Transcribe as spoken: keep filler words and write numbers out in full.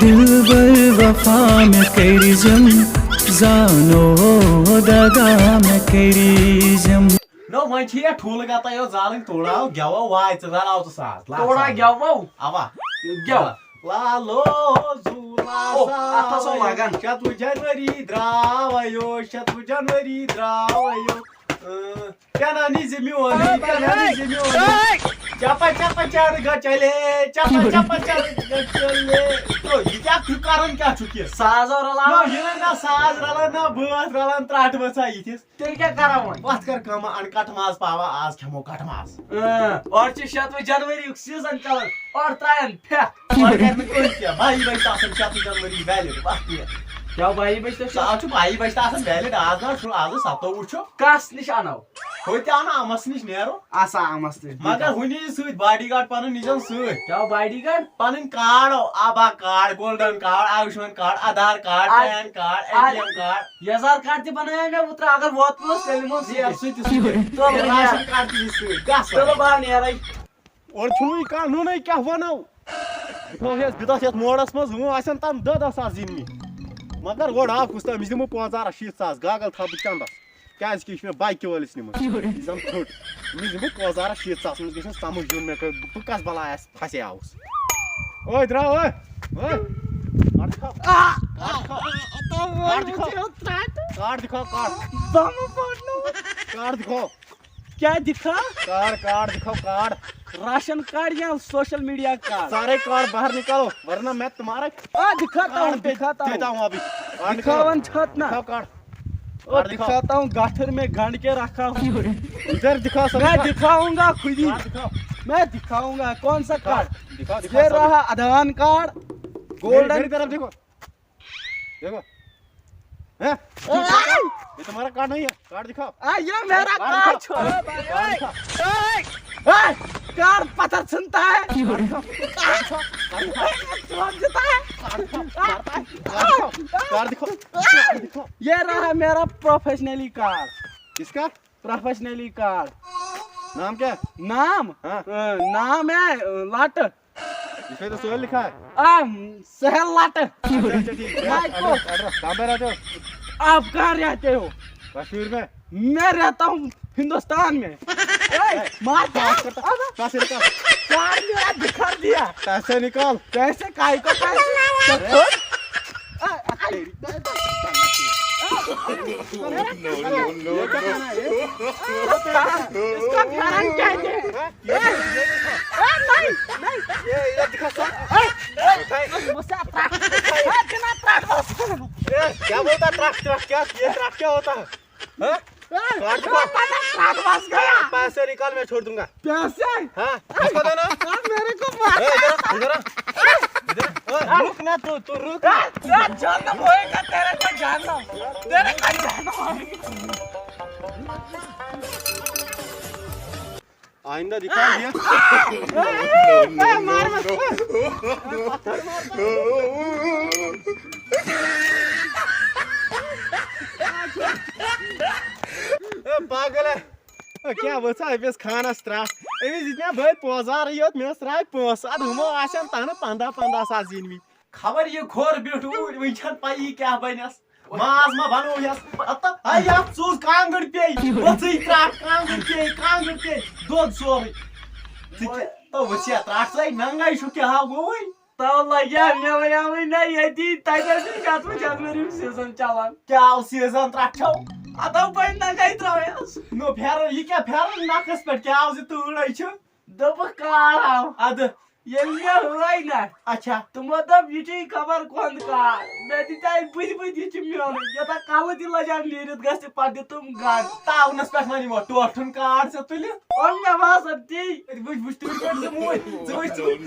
دلبر وفا مےٚ کٔرۍزٮ۪م، زانو دغا مےٚ کٔرۍزٮ۪م۔ نو وۄنۍ چھِ یہِ ٹھوٗلہٕ گتا یوت زالٕنۍ، توڑاو گٮ۪وو واے ژٕ زالاو ژٕ ساز، لا توڑا ساز۔ گٮ۪وو۔ اوا۔ گٮ۪و۔ لالو زوٗلا او، اتھ ہسا ساے۔ لگان۔ شتوُہ جنوری درٛاو یو، شتوُہ جنوری درٛاو یو۔ اۭں، پٮ۪نانی زِ میونٕے، پٮ۪نانی زِ میونٕے۔ چپا چپا چر گچلے، چپا چپا چر گچلے۔ تو یہِ کیٛاہ چھُ کران، کیٛاہ چھُ کہِ؟ ساز اور نہ، رلاوان۔ یہِ نہ، نہ ساز رلان، نہ بٲتھ رلان، ترٛٹھ ؤژھا یِتھِس۔ تیٚلہِ کیٛاہ کرو وۄنۍ؟ وَتھ کر کٲمہ، اَن کَٹہٕ ماز پاوا، آز کھٮ۪مو کَٹہٕ ماز۔ اۭں، اورٕ چھِ شَتوُہ جنؤریُک سیٖزن چلان، اورٕ ترٛاون پھٮ۪کھ۔ اورٕ کَرِ نہٕ کٕہٕنۍ کینٛہہ، باہی بجہِ تہٕ آسان شَتوُہ جنؤری ویلِڈ، وَتھ نیر۔ کیٛاہ باہی بجہِ تہٕ چھُ؟ سُہ آز چھُ باہی بجہِ تہٕ آسان ویلِڈ، آز نہ چھُ، آز سَتووُہ چھُ۔ کَس نِش اَنو؟ ہُتہِ اَنو اَمَس نِش نیرو۔ آسا اَمَس نِش۔ مگر ہُنہِ یہِ سۭتۍ باڈی گارڈ پَنُن نِجَن سۭتۍ۔ کیٛاہ باڈی گارڈ؟ پَنٕنۍ card, ABHA card, golden card, Ayushman card, Aadhaar card, آ-، پین کارڈ، آ-، اے ٹی ایم کارڈ۔ یزار کارڈ تہِ بنٲیو مےٚ اوترٕ، اگر ووتمُت اوس تیٚلہِ نِمو سُہ یہِ تہِ۔ سۭتۍ تہِ سۭتۍ۔ تُل یہِ وۄنۍ راشن نیرو۔ کارڈ تہِ یہِ سۭتۍ۔ گژھ تُلو وۄنۍ۔ بہٕ نیرے۔ اورٕ چھُنہٕ وۄنۍ کانٛہہ نوٚنُے کیٛاہ وَنو۔ یہِ تھوٚو یَس بِدَس یَتھ موڈَس منٛز، ہُم آسن تَم دَہ دَہ ساس زیٖنمٕتۍ۔ مگر اورٕ آو کُس تام، أمِس دِمو پانٛژھ ہَزار شیٖتھ ساس، گاگَل تھاو بہٕ چَندَس۔ کیٛازِ کہِ یہِ چھُ مےٚ بایکہِ وٲلِس نِمُت۔ یہِ زَن ژھوٚٹ۔ أمِس دِمہٕ بہٕ پانٛژھ ہَزار شیٖتھ ساس، أمِس گژھِ نہٕ سَمٕجھ یُن مےٚ کَتہِ، بہٕ کَس بَلایَس پھَسیوُس۔ اوے درٛاو، اوے، اوے۔ کارڈ دِکھاو۔ آ، کارڈ دِکھاو۔ آ، آ، کارڈ دِکھاو۔ آ، ترٛاو۔ کارڈ دِکھاو، کارڈ۔ بَمہٕ پھوٚٹنووُتھ۔ کارڈ دِکھاو۔ کیٛاہ دِکھا؟ کارڈ، کارڈ دِکھاو، کارڈ۔ راشن کارڈ یا سوشل میڈیا کارڈ؟ سارے کارڈ باہر نکالو، ورنہ میں تمہارا آ، دکھاتا ہوں، کارڈ دے-، دکھاتا ہوں۔ دیتا ہوں ابھی۔ کارڈ دکھاؤ۔ دکھاؤ، چھت نا۔ دکھاؤ کارڈ۔ او، کارڈ دکھاؤ۔ دکھاتا ہوں، گٹھر میں گنڈ کے رکھا ہوں۔ ادھر دکھاؤ سب میں کارڈ۔ دکھاؤں گا خود ہی۔ کارڈ دکھاؤ۔ میں دکھاؤں گا، کون سا کارڈ؟ دکھاؤ، دکھاؤ، دکھاؤ یہ سب۔ رہا آدھان کارڈ، میری، گولڈن۔ میری طرف دیکھو۔ دیکھو۔ ہیں؟ اے! یہ تمہارا کارڈ نہیں ہے، کارڈ دکھاؤ۔ آ، یہ میرا کارڈ کارڈ دکھاؤ۔ چھوڑو بھائی، کارڈ اے! دکھاؤ۔ اے! اے! کارڈ پتھر چھنتا ہے۔ کارڈ دکھاؤ۔ کارڈ دکھاؤ۔ کارڈ دکھاؤ۔ کارڈ دکھاؤ۔ کارڈ دکھاؤ۔ کارڈ دکھاؤ۔ یہ رہا میرا پروفیشنلی کارڈ۔ کس کا؟ Professionally card. نام کیا؟ نام؟ ہاں۔ اے، نام ہے، اے، لٹ۔ اس میں تو سہیل لکھا ہے۔ آ، سہیل لٹ۔ اچھا، اچھا، ٹھیک ہے۔ مائیکل۔ ایڈریس، ایڈریس، کہاں پہ رہتے ہو؟ آپ کہاں رہتے ہو؟ کشمیر میں۔ میں رہتا ہوں ہندوستان میں۔ اے، مار کیا؟ کہاں سے نکال؟ کارڈ میرا بکھر دیا۔ پیسے نکال۔ پیسے، کائی کو پیسے؟ A, A, No, no, no, no. اس کا بھیرن کہتے ہیں۔ اے، اے، نہیں، نہیں۔ یہ، یہ دکھا سا۔ اے، اے، مسا ترٹ۔ اے، بنا ترٹ بس۔ اے، کیا بولتا ترٹ، ترٹ کیا؟ یہ ترٹ کیا ہوتا ہے؟ ہاں؟ اے، کارڈ دکھا۔ ترٹ بس گیا۔ پیسے نکال، میں چھوڑ دوں گا۔ پیسے؟ ہاں، اس کو دو نا۔ ہاں، میرے کو مار۔ اے، ادھر آ، ادھر آ۔ ادھر آ۔ اے، رک نا تو، تو رک نا۔ اے، اے، جاننا پڑے گا، تیرے کو جاننا۔ تیرے کو جاننا۔ آئندہ دکھا یہ۔ اے، اے، مار مت۔ اے، پاگل ہے۔ اے، کیٛاہ وٲژ أمِس خانس ترٛٹھ؟ أمِس دِتۍ مےٚ بٔلۍ پٲنٛژھ ہَزارٕے یوت، مےٚ ٲس ترٛٹھ پانٛژھ ہَتھ، ہُمو آسن تَنہٕ پنٛداہ پنٛداہ ساس زیٖنمٕتۍ۔ خبر یہِ کھوٚر بیوٗٹھ اوٗرۍ، وۄنۍ چھَنہٕ پَیی کیٛاہ بَنٮ۪س۔ ماز ما بَنوو یَس؟ ہتا، ہے، یَتھ ژوٚز کانٛگٕر پیٚیہِ، ؤژھٕے ترٛٹھ، کانٛگٕر پیٚیہِ، کانٛگٕر پیٚیہِ، دوٚد سورُے۔ ژٕ کیٛاہ، تو ؤژھیا ترٛٹھ ژَے، ننٛگَے چھُکھ، کیٛاہ ہا گوٚوُے؟ تو لگیا مےٚ وَنیٛاوٕے نہ ییٚتی، تَتہِ ٲسٕے شَتوُہ جنؤری یُک سیٖزن چلان۔ کیٛاہ آو سیٖزن ترٛٹھ چھَو؟ اَدٕ آو بٔلۍ ننٛگَے ترٛٲوہَس۔ نو پھٮ۪رن، یہِ کیٛاہ پھٮ۪رن نَکھَس پٮ۪ٹھ؟ کیٛاہ آو زِ تۭرَے چھِ؟ دوٚپُکھ کار آو۔ اَدٕ۔ ییٚلہِ مےٚ ہٲے نہ۔ اچھا۔ تِمو دوٚپ، "یہِ چھُے خبر کۄنٛد کار۔" مےٚ دِتیٛاے بٕتھِ بٕتھِ، "یہِ چھُ میونٕے۔ یوٗتاہ کَلہٕ تہِ لَجان نیٖرِتھ گژھِ، پَتہٕ دِتُم گَن۔" تاونَس پٮ۪ٹھ وۄنۍ یِمو ٹوٹھُن کارڈ ژےٚ تُلِتھ۔ اوٚن مےٚ باسان تی۔ وٕچھ، وٕچھ، تُہۍ کٔرۍ زِ موٗدۍ۔ ژٕ وٕچھ، ژٕ وٕچھ۔